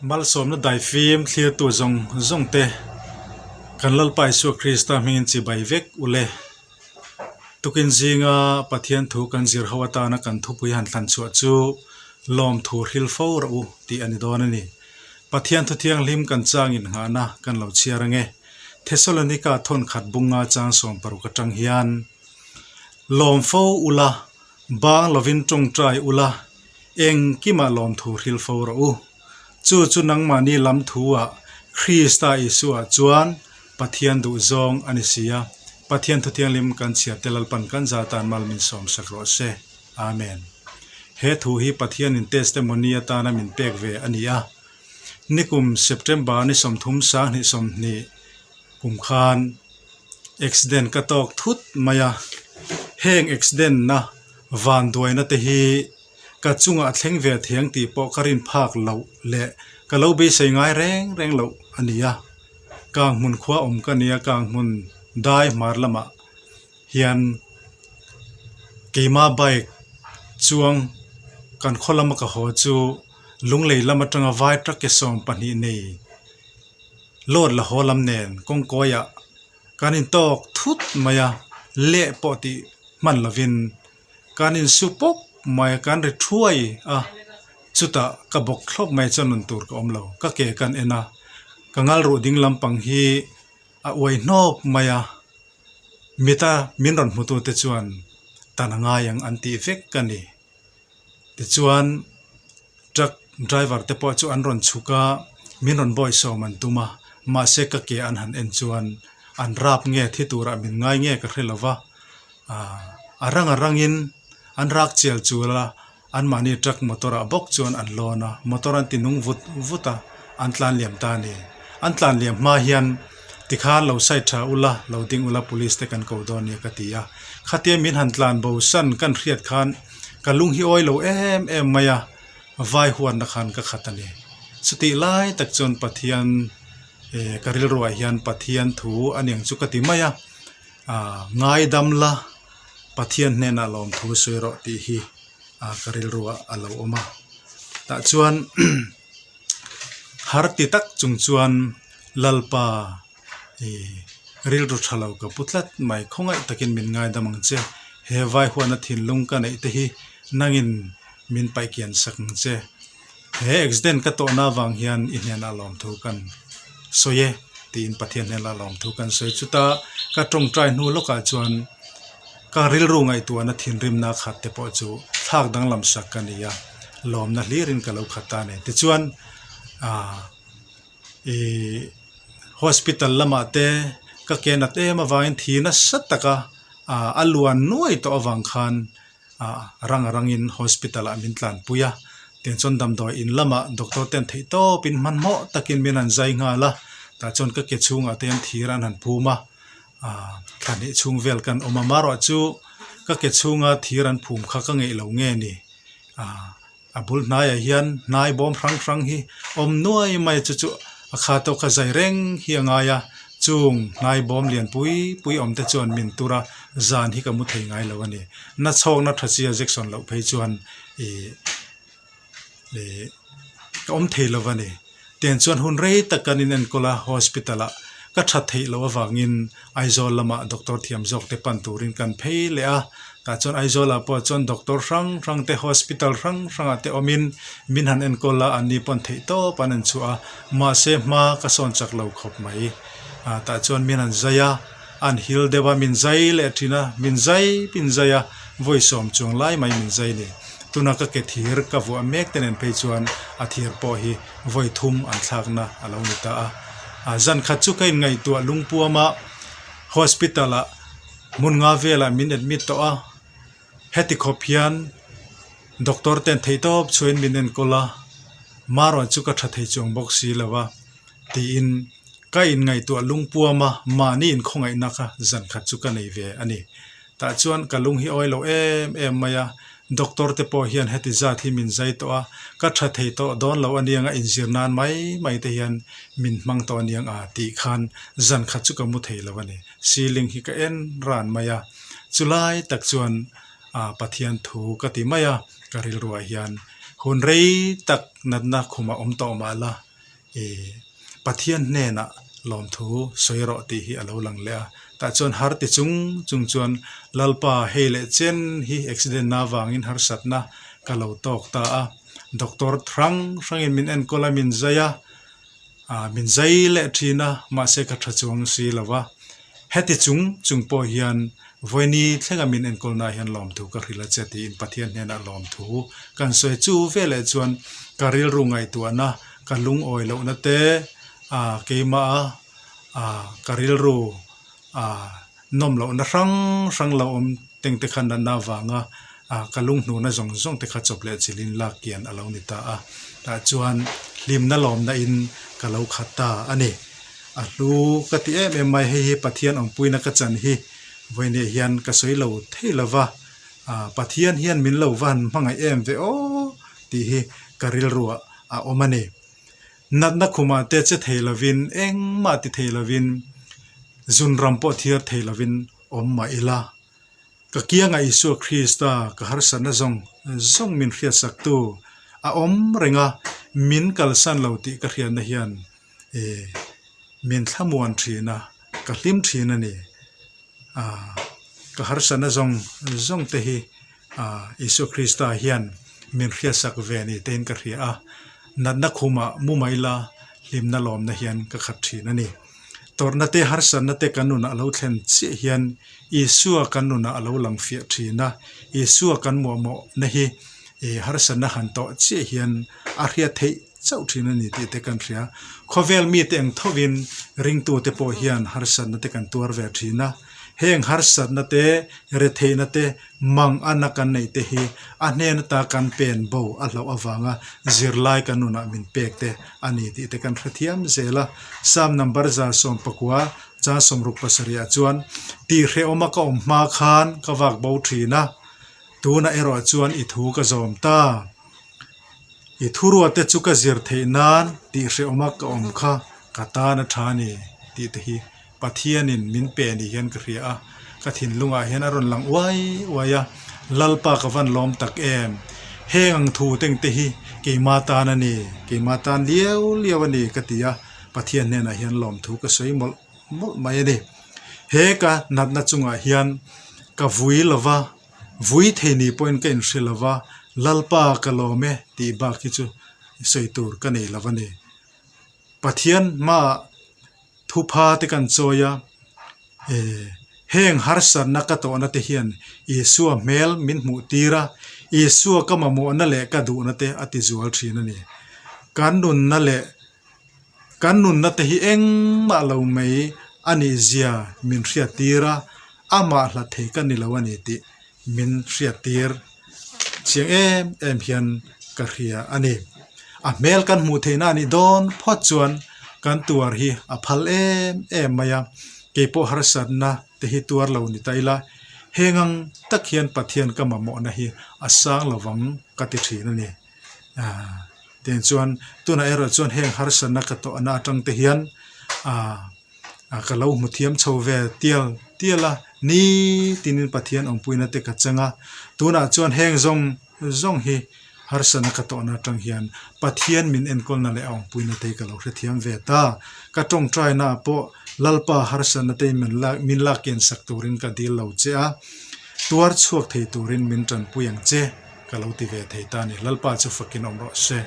Malsawmna daifim thlirtu zawng zawng te kan Lalpa Isua Krista hmingin chibai vek u le. Tukin zinga Pathian thu kan zir ho atana kan thupui han thlan chhuah chu lawmthu hril fo rawh u tih a ni dawn a ni. Pathian thu thianghlim kan changin nghahna kan lo chhiar ange. Thesalonika thawnkhat bunga chang 60 atang hian lawm fo ula, bang lovin tawngtai ula, engkimah lawmthu hril fo rawh u. Chu chu nangmahni lam thu-ah Krista Isua chuan Pathian duh zawng a ni si a, Pathian thu thianghlim kan chhiar te Lalpan kan za tan mal min sawm sak rawh se. Amen. He thu hi Pathianin testimony atana min pek ve a ni a. Nikum September ni 30 20 20 kum khan accident ka tawk thut mai a, heng accident na vanduaina te hi ka chungah a thleng ve thiang tih pawh ka rin phak loh leh ka lo beisei ngai reng reng loh a ni a. Kang hmun khua awm ka nia kang hmun dai hmar lamah hian keima bike chuang kan khaw lama ka haw chu lunglei lam atanga vai truck ke 12 nei load la haw lam nen kawngkawiah kan intawk thut mai a leh pawh tih hman lovin kan insu pawp mai a kan ri thuai a chutah ka bawk thlawp mai chuan nun tur ka awm lo ka ke kan en a ka ngal ruh ding lampang hi a uai hnawk mai a mita min rawn hmu tute chuan tan a ngai ang an tih vek a ni tichuan truck driver te pawh chu an rawn chhuk a min rawn bawisawm an tum a mahse ka ke an han en chuan an rap nge thi turah min ngai nge ka hre lo va ah a rang a rangin an rak chial chul a anmahni truck motor ah bawk chuan an lawn a motor an ti nung vut vut a an tlan liam ta a ni an tlan liam hma hian tikhan lo side tha ula lo ding ula police te kan ko dawn nia ka ti a khatia min han tlan bo san kan hriat khan ka lung hi awi lo em em mai a vai huatna khan ka khat a ni chutih lai tak chuan Pathian eh ka rilruah hian Pathian thu a niang chu ka ti mai a ah ngaidam la Pathian hnenah lawmthu sawi rawh tih hi ah ka rilruah a lo awm a tah chuan har ti tak chung chuan Lalpa ih rilru tha lo ka pu tlat mai khawngaih takin min ngaidam ang che he vai huatna thinlung ka neih te hi nangin min paih kian sak ang che he accident ka tawhna avang hian i hnenah lawmthu kan sawi e tiin Pathian hnenah lawmthu kan sawi chuta ka tawngtai hnu lawkah chuan ka rilru ngaihtuahna thinrimna khat te pawh chu thlak danglam sak ka ni a lawmna hlirin ka lo khat ta a ni tichuan ah ih hospital lamah te ka ke nat em avangin thi nasa taka ah a luan nuai tawh avang khan ah rang rangin hospital ah min tlanpui a tiang chuan damdawi in lamah doctor ten theih tawpin hmanhmawh takin min han zai nghal a tah chuan ka ke chhungah te hian thir an han phum a ah thla hnih chhung vel kan awm a marawh chu ka ke chhunga thir an phum kha ka ngeih lo nge ni ah a bul hnaiah hian hnai bawm hrang hrang hi awm nuai mai a chu chu a kha tawk kha zai reng hi a ngai a chung hnai bawm lian pui pui awm te chuan min tur a zan hi ka mu thei ngai lo a ni na chhawkna tha chi a jection loh phei chuan ih ih ka awm thei lo a ni tiang chuan hun rei tak kan inenkawl a hospital ah ka that theih loh avangin Aizawl lamah doctor thiam zawk te pan turin kan phei leh a tah chuan Aizawl ah pawh chuan doctor hrang hrang te hospital hrang hrang ah te awmin min han enkawl a an ni pawn theih tawp an en chhuah a mahse hma ka sawn chak lo khawp mai ah tah chuan min han zai a an hil deuh a min zai leh thin a min zai min zai a vawi sawm chuang lai mai min zai ni tuna ka ke thir ka vuah mek te nen phei chuan a thir pawh hi vawi thum an thlakna a lo ni ta a ah zan khat chu ka inngaihtuah lungpuam a hospital ah hmun nga velah min admit tawh a heti khawp hian doctor ten theih tawp chhuain min enkawl a marawh chu ka tha thei chuang bawk si lo a tiin ka inngaihtuah lungpuam a mahni inkhawngaihna kha zan khat chu ka nei ve a ni tah chuan ka lung hi awi lo em em mai a doctor te pawh hian heti zat hi min zai tawh a ka tha thei tawh dawn lo aniang a inzir nan mai mai te hian min hmang tawh aniang a tih khan zan khat chu ka mu thei lo a ni ceiling hi ka en ran mai a chulai tak chuan ah Pathian thu ka ti mai a ka rilruah hian hun rei tak natna khumah awm tawh mah la. Ih Pathian hnenah lawmthu sawi rawh tih hi a lo lang leh a, tah chuan har ti chung chung chuan Lalpa hei leh chen hi accident na avangin harsatna ka lo tawk ta a, doctor hrang hrangin min enkawl a min zai a, ah min zai leh thin a mahse ka tha chuang si lo va, heti chung chung pawh hian vawiini thlenga min enkawl na hian lawmthu ka hrilh a che tiin Pathian hnenah lawmthu kan sawi chu veleh chuan ka rilru ngaihtuahna ka lungawi lohna te ah keimah a ah ka rilru ah nawm lohna hrang hrang lo awm teng te kha natna avanga ah ka lunghnuna zawng zawng te kha chawp leh chilhin lak kian a lo ni ta a tah chuan hlimna lawmna in ka lo khat ta a ni a hlu ka ti em em mai hei hi Pathian awmpuina ka chan hi vawiinah hian ka sawi lo thei lova ah Pathian hian min lo van hmangaih em ve aw tih hi ka rilruah a awm a ni. Natna khumah te che thei lovin engmah ti thei lovin zunram pawh thiar thei lovin awm mah ila. Ka kiangah Isua Krista ka harsatna zawng zawng min hriatsaktu a awm reng a, min kalsan lo tih ka hriatna hian eh min thlamuan thin a, ka hlim thin a ni. Ah ka harsatna zawng zawng te hi ah Isua Krista hian min hriatsak ve ni tein ka hria a, natna khumah mu mai la hlimna lawmna hian ka khat thin a ni. Tawrhna te harsatna te kan nunah a lo thlen chiah hian Isua kan nunah a lo lang fiah thin a, Isua kan muahmawhna hi ih harsatna han tawh chiah hian a hriat theih chauh thin a ni tih te kan hria. Khawvel mite ang thovin ringtute pawh hian harsatna te kan tuar ve thin a, heng harsatna te, retheihna te, mang ana kan neih te hi a hnen ata kan pen bo a hlauh avanga zirlai kan nunah min pek te a ni tih te kan hrethiam zel a. Psalm number 119 chang 67 ah chuan, Tihhrehawma ka awm hma khan ka vak bo thin a, tunah erawh chuan i thu ka zawm ta. I thuruate chu ka zir theih nan tih hrehawma ka awm kha ka tan a tha a ni tih te hi Pathianin min pe ni hian ka hria a, ka thinlungah hian a rawn lang uai uai a, Lalpa ka van lawm tak em? Heng ang thu teng te hi keima tan a ni, keima tan liau liau a ni ka ti a, Pathian hnenah hian lawmthu ka sawi mawlh mawlh mai a ni. He ka natna chungah hian ka vui lova. Vui thei ni pawhin ka inhre lo va, Lalpa ka lawm e tih bak hi chu sawi tur ka nei lo a ni. Pathian hmaah thupha te kan chawi a, eh heng harsatna ka tawhna te hian Isua hmel min hmuh tir a, Isua ka mamawhna leh ka duhna te a ti zual thin a ni. Kan nunna leh Kan nunna te hi engmah lo mai a nih zia min hriat tir a, amah hlat thei ka ni lo a ni tih min hriat tir chiang em em hian ka hria a ni. A hmel kan hmuh theihna a nih dawn phawt chuan kan tuar hi a phal em em mai a, keipawh harsatna te hi tuar lo ni ta ila, heng ang tak hian Pathian ka mamawhna hi a sang lovang ka ti thin a ni. Aaa tiang chuan tunah erawh chuan heng harsatna ka tawhna atang te hian aaa ka lo hmu thiam chho ve tial tial a nitinin Pathian awmpuina te ka chang a tunah chuan heng zawng zawng hi harsatna ka tawhna atang hian Pathian min enkawlna leh a awmpuina te hi ka lo hrethiam ve ta ka tawngtai na ah pawh Lalpa harsatna te min lak min lak kian sak turin ka dil lo che a tuar chhuak thei turin min tanpui ang che. Ka lo ti ve thei ta a ni. Lalpa chu fakin awm rawh se.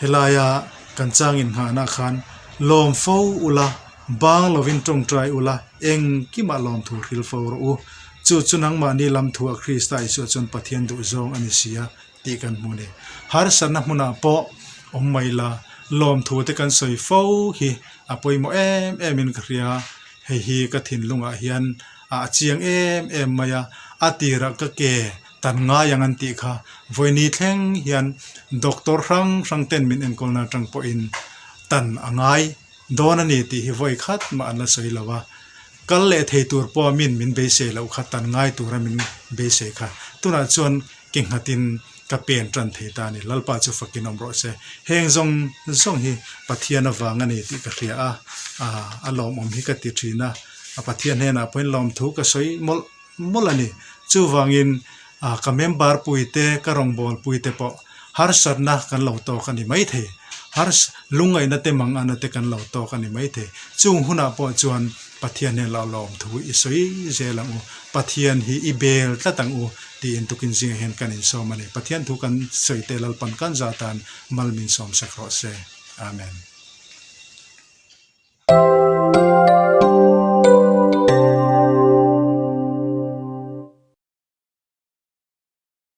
Helaia kan changin nghahna khan lawm fo ula, bang lovin tawngtai ula, engkimah lawmthu hril fo rawh u. Chu chu nangmahni lam thu a Krista Isua chuan Pathian duh zawng a ni si a tih kan hmu a ni. Harsatna hmunah pawh awm mai la, lawmthu te kan sawi fo hi a pawimawh em em in ka hria. Hei hi ka thinlungah hian a chiang em em mai a, a tirah ka ke tan ngai ang an tih kha vawiini thleng hian doctor hrang hrang ten min enkawlna atang pawhin tan a ngai dawn a ni tih hi vawi khat mah an la sawi lo a, kal leh thei tur pawh min min beisei loh kha tan ngai tura min beisei kha tunah chuan ke nghatin ka pen tan thei ta a ni, Lalpa chu fakin awm rawh se, heng zawng zawng hi Pathian avang a ni tih ka hria a, a lawmawm hi ka ti thin a, a Pathian hnenah pawhin lawmthu ka sawi mawlh mawlh a ni. Chuvangin ka member puite, ka rawngbawlpuite pawh harsatna kan lo tawk a ni maithei. Hars lungngaihna te mangana te kan lo tawk a ni maithei. Chung hunah pawh chuan Pathian hian hlauhlawm thu i sawi zel ang u, Pathian hi i bel tlat ang u tiin tukin zingah hian kan insawm a ni. Pathian thu kan sawi te Lalpan kan za tan mal min sawm sak rawh se. Amen.